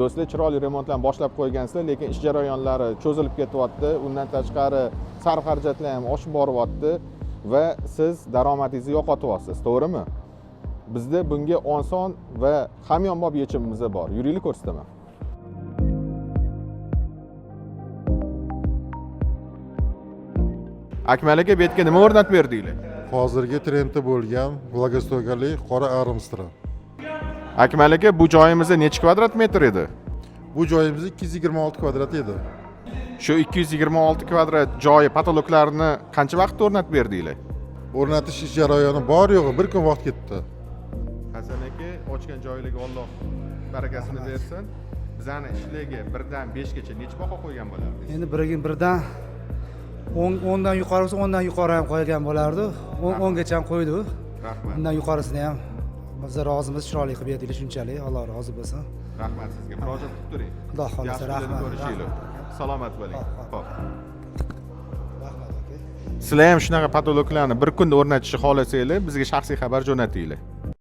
Do'stlar, chiroyli remontlarni boshlab qo'ygansizlar, lekin ish jarayonlari cho'zilib ketyapti. Undan tashqari sarf xarajatlar ham oshib boryapti va siz daromadingizni yo'qotyapsiz, to'g'rimi? Bizda bunga oson va hamyonbop yechimimiz bor. Yuringlar, ko'rsataman. Akmal aka, bu yerga nima o'rnatib berdinglar? Hozirgi trendda bo'lgan влагостойка li qora armstra. Akmal aka, bu joyimizda necha kvadrat metr edi? Bu joyimiz 226 kvadrat edi. Shu 226 kvadrat joyi потолок larni qancha vaqtda o'rnatib berdinglar? O'rnatish ish jarayoni bor yo'g'i bir kun vaqt ketdi. Hasan aka, ochgan joylarga Alloh barakasini bersin. Bizani ishlarga 1 dan 5 gacha necha baho qo'ygan bo'lardingiz? Endi birdan 10 o'ndan yuqori bo'lsa, 10dan yuqori ham qo'ygan bo'lardi. 10 o'ngacha ham qo'ydi. Rahmat. Undan yuqorisini ham biz rozimiz, chiroyli qilib berdilar shunchalik, Alloh rozi bo'lsin. Rahmat sizga. Murojaat qilib turing. Xudo xohlasa, Yaxshi kunlarda rahmat, ko'rishaylik. Rahmat. Salomat bo'ling. Xo'p, Xo'p. Rahmat aka. Sizlar ham shunaqa потолок larni bir kunda o'rnatishni xohlasanglar, bizga shaxsiy xabar jo'natinglar.